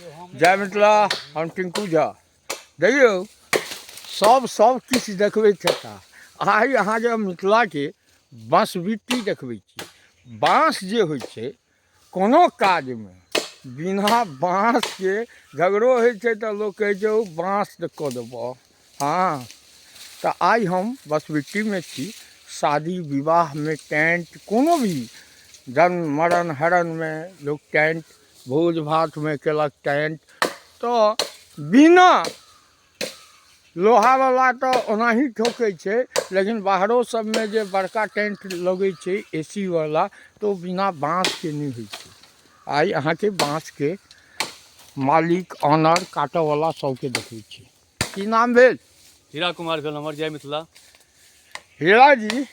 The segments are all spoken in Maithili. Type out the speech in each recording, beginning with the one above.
जय मिथिला। हम टिंकू झा। देखियौ, सब सब किछु देखबै छता। आइ अहाँके मिथिलाके बँसबिट्टी देखबै छी। बाँस जे होइ छै, कोनो काजमे बिना बाँसके झगड़ो होइ छै तऽ लोक कहै छै ओ बाँस कऽ देबऽ। हँ, तऽ आइ हम बँसबिट्टीमे छी। शादी विवाहमे टेंट, कोनो भी जन्म मरण हरणमे लोक टेंट, भोज भातमे केलक टेंट, तऽ बिना लोहावला तऽ ओनाही ठोकै छै, लेकिन बाहरो सबमे जे बड़का टेंट लगै छै ए सी वला, तऽ ओ बिना बाँसके नहि होइ छै। आइ अहाँके बाँसके मालिक, ऑनर, काटऽवला सबके देखै छी। की नाम भेल? हीरा कुमार भेल हमर। जय मिथिला। हीरा जी,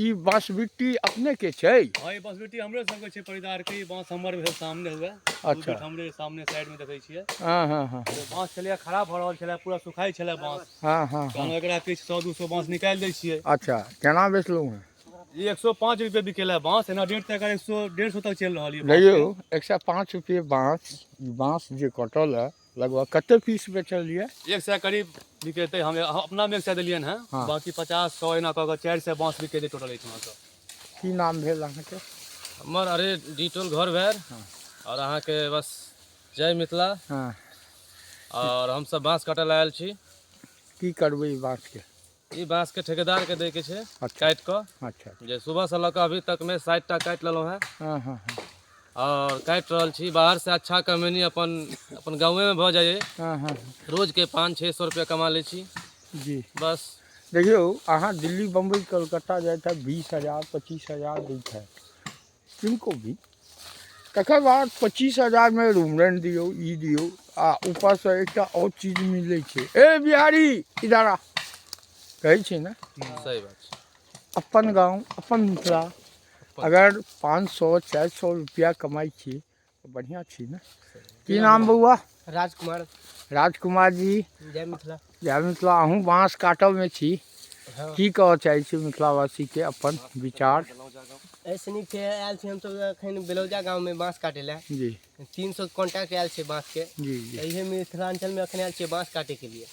ई बाँसबिट्टी अपने के छै? हाँ, ई बाँसबिट्टी हमरे सबके छै, परिवार के। ई बाँस हमर भेल, सामने हुए। अच्छा, हमरे सामने साइड में देखै छियै। हाँ हाँ हाँ तऽ बाँस छलैए खराब भऽ रहल छलै, पूरा सुखाइ छलै बाँस। हाँ हाँ तहन एकरा किछु 100-200 बाँस निकालि दै छियै। अच्छा, केना बेचलहुँ हेँ? ई 105 रुपये बिकेला बाँस। एना डेढ़ तक, 100 150 तक चलि रहल यऽ। देखियौ, 105 रुपये बाँस। ई बाँस जे कटल है, लगभग कते पीस बेचल यऽ? 100 करीब बिकेतै। हम अपना मे 100 देलियनि हँ। बाकी 50, 100 एना कऽ कऽ 400 बाँस बिकेतै टोटल एहिठिमा सँ। की नाम भेल अहाँके? हमर अरे डिटोल घर भेल और अहाँके बस जय मिथिला। और हमसब बाँस काटऽ लए आयल छी। की करबै ई बाँसके? ई बाँसके ठेकेदारके दैके छै। काटि कऽ। जे सुबहसँ लऽ कऽ अभी तकमे 60 टा काटि लेलहुँ हेँ। हाँ हाँ हाँ और काटि रहल छी। बाहरसँ अच्छा कमैनी अपन अपन गाँवेमे भऽ जाइए। हाँ हाँ रोजके 500-600 रुपया कमा लै छी। बस। देखियौ, अहाँ दिल्ली, बम्बई, कलकत्ता जाइत है, 20,000 25,000 दैत है किनको भी। तकर बाद 25,000मे रूम रेंट दियौ, ई दियौ, आ ऊपरसँ एकटा आओर चीज मिलै छै। ए बिहारी, इधर आ, कहै छै ने। सही बात छै। अपन गाँव, अपन मिथिला, अगर 500 400 रुपया कमाइ छी तऽ बढ़िआँ छी ने। की नाम बौआ? राजकुमार। राजकुमार जी, जय मिथिला। जय मिथिला। अहूँ बाँस काटऽमे छी? हाँ। की कहऽ चाहै छी मिथिलावासीके, अपन विचार? ऐसे नीक छै। आयल छी हमसब एखन बेलौजा गाँवमे बाँस काटै लए। 300 कॉन्ट्रैक्ट आयल छै बाँसके। जी जी इहे मिथिलाञ्चलमे एखन आयल छियै बाँस काटैके लिए।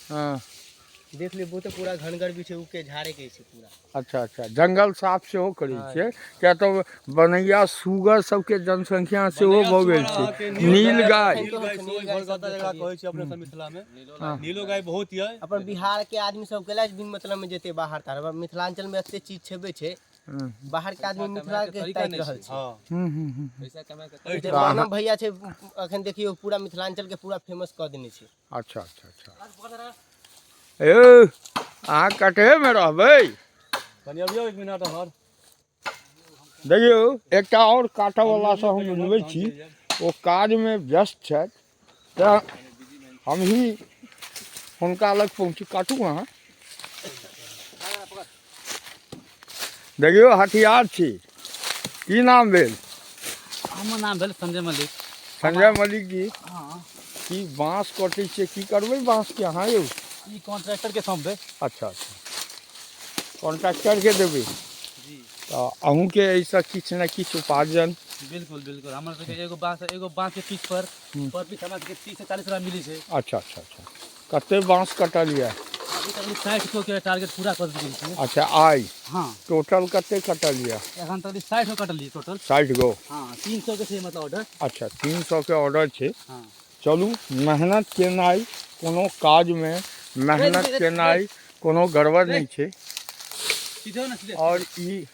देख लियौ, बहुते पूरा घनगर भी छै, उके झाड़ेके छै पूरा। अच्छा अच्छा, जंगल साफ सेहो करै छियै? किया तऽ बनैया सुगर सबके जनसंख्या सेहो भऽ गेल छै, नील गाय। नील गाय सेहो भऽ गेल, जकरा कहै छै अपने सब मिथिलामे। नीलो गाय बहुत यऽ। अपन बिहारके आदमी सब केला बिन मतलब मे जेतै बाहर तार? मिथिलाञ्चलमे एते चीज छेबे छै, बाहरके आदमी मिथिलाके ताकि रहल छै। हूँ हूँ हूँ पैसा कमाए जे मानव भैया छै, अखन देखियौ, पूरा मिथिलाञ्चलके पूरा फेमस कऽ देने छै। अच्छा अच्छा अच्छा। यौ, अहाँ कटहेमे रहबै? कनि अबियौ एक मिनट हमर। देखियौ, एकटा आओर काटऽवलासँ हम मिलबै छी, ओ काजमे व्यस्त छथि, तऽ हमही हुनका लग पहुँची। काटू अहाँ। देखियौ, हथियार छी। की नाम भेल? हमर नाम भेल संजय मल्लिक। संजय मल्लिक जी। हाँ। की बाँस कटै छियै? की करबै बाँसके अहाँ यौ? ई कॉन्ट्रैक्टरके सौंपबै। अच्छा अच्छा, कॉन्ट्रैक्टरके देबै। तऽ अहूँके एहिसँ किछु ने किछु उपार्जन? बिल्कुल बिल्कुल। हमर सबके एगो बाँस, एगो बाँसके पीस पर पर पीस हमरा सबके 30 से 40 रुपया मिलै छै। अच्छा अच्छा अच्छा। कते बाँस कटल यऽ? अभी तक 60 गो के टारगेट पूरा कऽ देल छियै। अच्छा, आइ? हाँ। टोटल कते कटल यऽ? एखन तक 60 गो कटलियै टोटल। 60 गो? हाँ, 300 के छै मतलब ऑर्डर। अच्छा, 300 के ऑर्डर छै। हाँ। चलू, मेहनत केनाइ, कोनो काजमे मेहनत केनाइ कोनो गड़बड़ नहि छै। सीधे ने सीधे। आओर ई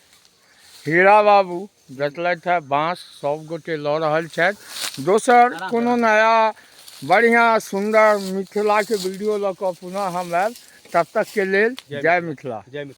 हीरा बाबू बेचलथि है बाँस, सब गोटे लऽ रहल छथि। दोसर कोनो नया बढ़िआँ सुन्दर मिथिलाके वीडियो लऽ कऽ पुनः हम आयब। तब तकके लेल जय मिथिला। जय मिथिला।